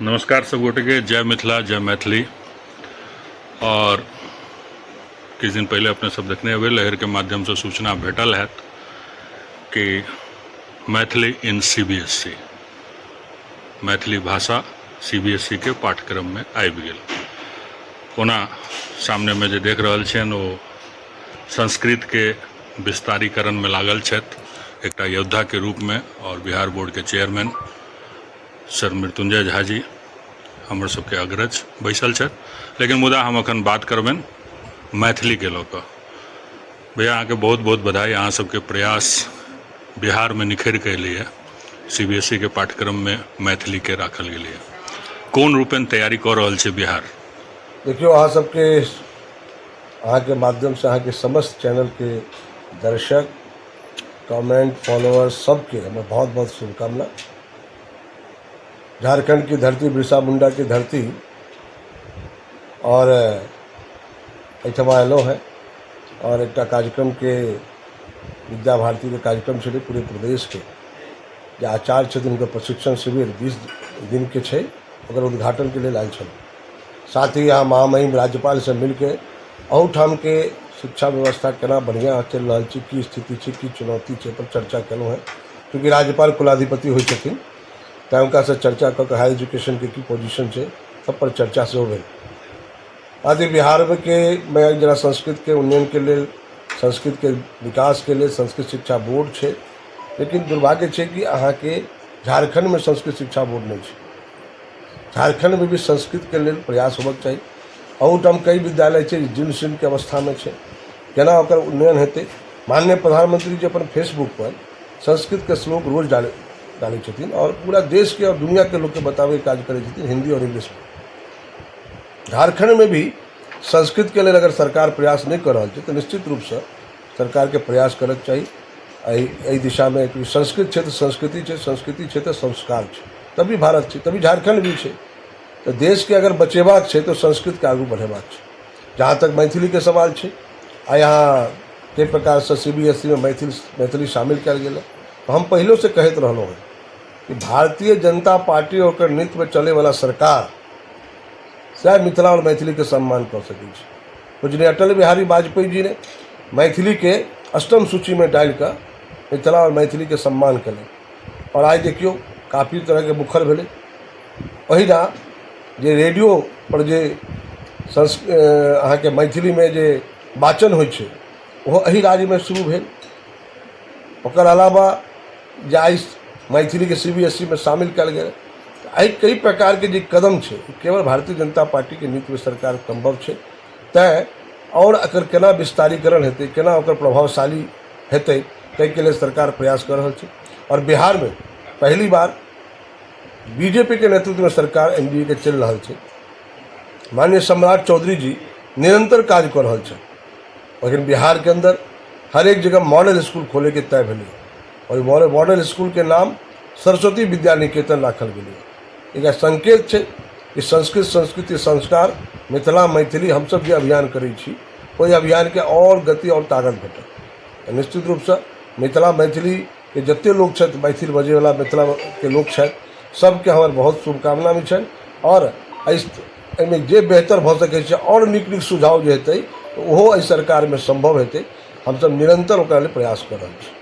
नमस्कार सब गोटेके, जय मिथिला, जय मैथिली। और किछु दिन पहिले अपने सब देखने हेबै, लहरके माध्यमसँ सूचना भेटल हैत कि Maithili in C B S C, Maithili भाषा सी बी एस सी के पाठ्यक्रममे आबि गेल। ओना सामनेमे जे देख रहल छियनि ओ संस्कृतके विस्तारीकरणमे लागल छथि एकटा योद्धाके रूपमे, और बिहार बोर्डके चेयरमैन सर मृत्युंजय झा जी हमर सबके अग्रज बैसल छथि। लेकिन मुदा हम अखन बात करबनि मैथिलीके लऽ कऽ। भैया, अहाँके बहुत बहुत बधाई। अहाँ सबके प्रयास बिहारमे निखरि कऽ एलैए। सी बी एस ई के पाठ्यक्रममे मैथिलीके राखल गेलैए। कोन रूपेण तैयारी कऽ रहल छै बिहार? देखियौ, अहाँ सबके, अहाँके माध्यमसँ अहाँके समस्त चैनलके दर्शक, कमेंट, फॉलोअर्स सबके हमर बहुत बहुत शुभकामना। झारखंड की धरती, बिरसा मुंडा की धरती, और एहिठमा एलहुँ हेँ और एकटा कार्यक्रमके, विद्या भारतीके कार्यक्रम छलै। पूरे प्रदेशके जे आचार्य छथिन, हुनकर प्रशिक्षण शिविर 20 दिनके छै, ओकर उद्घाटनके लेल आयल छलहुँ। साथ ही यहाँ महामहिम राज्यपालसँ मिलके अहूठामके शिक्षा व्यवस्था केना बढ़िआँ चलि रहल छै, की स्थिति छै, की चुनौती छै, पर चर्चा केलहुँ हेँ। चूँकि राज्यपाल कुलाधिपति होइ छथिन, तैँ हुनकासँ चर्चा कऽ कऽ हायर एजुकेशनके की पोजिशन छै, सब पर चर्चा सेहो भेल। आदि बिहारके मे जेना संस्कृतके उन्नयनके लेल, संस्कृतके विकासके लेल संस्कृत शिक्षा बोर्ड छै, लेकिन दुर्भाग्य छै कि अहाँके झारखण्डमे संस्कृत शिक्षा बोर्ड नहि छै। झारखण्डमे भी संस्कृतके लेल प्रयास होबक चाही। अहूठाम कई विद्यालय छै जे जीर्ण शीर्णके अवस्थामे छै, केना ओकर उन्नयन हेतै? माननीय प्रधानमंत्री जी अपन फेसबुक पर संस्कृतके श्लोक रोज डालै डालै छथिन आओर पूरा देशके आओर दुनियाके लोकके बताबैके काज करै छथिन हिंदी आओर इंग्लिशमे। झारखण्डमे भी संस्कृतके लेल अगर सरकार प्रयास नहि कऽ रहल छै, तऽ निश्चित रूपसँ सरकारके प्रयास करऽके चाही एहि एहि दिशामे कि संस्कृत छै तऽ संस्कृति छै, संस्कृति छै तऽ संस्कार छै, तभी भारत छै, तभी झारखण्ड भी छै। तऽ देशके अगर बचेबाक छै तऽ संस्कृतके आगू बढ़ेबाक छै। जहाँ तक मैथिलीके सवाल छै, आ यहाँ जाहि प्रकारसँ सी बी एस ई मे मैथिली शामिल कयल गेलै, हम पहिलोसँ कहैत रहलहुँ हेँ कि भारतीय जनता पार्टी और ओकर नेतृत्वमे चलैवला सरकार सएह मिथिला आओर मैथिलीके सम्मान कऽ सकै छै। पूजनीय अटल बिहारी वाजपेयी जी ने मैथिलीके अष्टम सूचीमे डालि कऽ मिथिला आओर मैथिलीके सम्मान केलनि आओर आइ देखियौ, काफी तरहके मुखर भेलै। ओहिना जे रेडियो पर जे अहाँके मैथिलीमे जे वाचन होइ छै, ओहो एहि राज्यमे शुरू भेल। ओकर अलावा जे आइ मैथिलीके सी बी एस ई मे शामिल कयल गेल, एहि कई प्रकारके जे कदम छै, ओ केवल भारतीय जनता पार्टीके नीतिमे सरकार सम्भव छै। तैँ आओर एकर केना विस्तारीकरण हेतै, केना ओकर प्रभावशाली हेतै, ताहिके लेल सरकार प्रयास कऽ रहल छै। आओर बिहारमे पहली बार बीजेपी के नेतृत्वमे सरकार एन डी ए के चलि रहल छै। माननीय सम्राट चौधरी जी निरंतर काज कऽ रहल छथि। लेकिन बिहारके अन्दर हर एक जगह मॉडल स्कूल खोलैके तय भेलै और मॉडल स्कूलके नाम सरस्वती विद्या निकेतन राखल गेलै। एकरा संकेत छै कि संस्कृत, संस्कृति, संस्कार, मिथिला, मैथिली, हमसब जे अभियान करै छी, ओहि अभियानके आओर गति आओर ताकत भेटत। निश्चित रूपसँ मिथिला मैथिलीके जते लोक छथि, मैथिल बजैवला मिथिलाके लोक छथि, सबके हमर बहुत शुभकामना भी छनि। आओर एहिमे जे बेहतर भऽ सकै छै आओर नीक नीक सुझाव जे हेतै, ओहो एहि सरकारमे सम्भव हेतै। हमसब निरन्तर ओकरा लेल प्रयास कऽ रहल छी।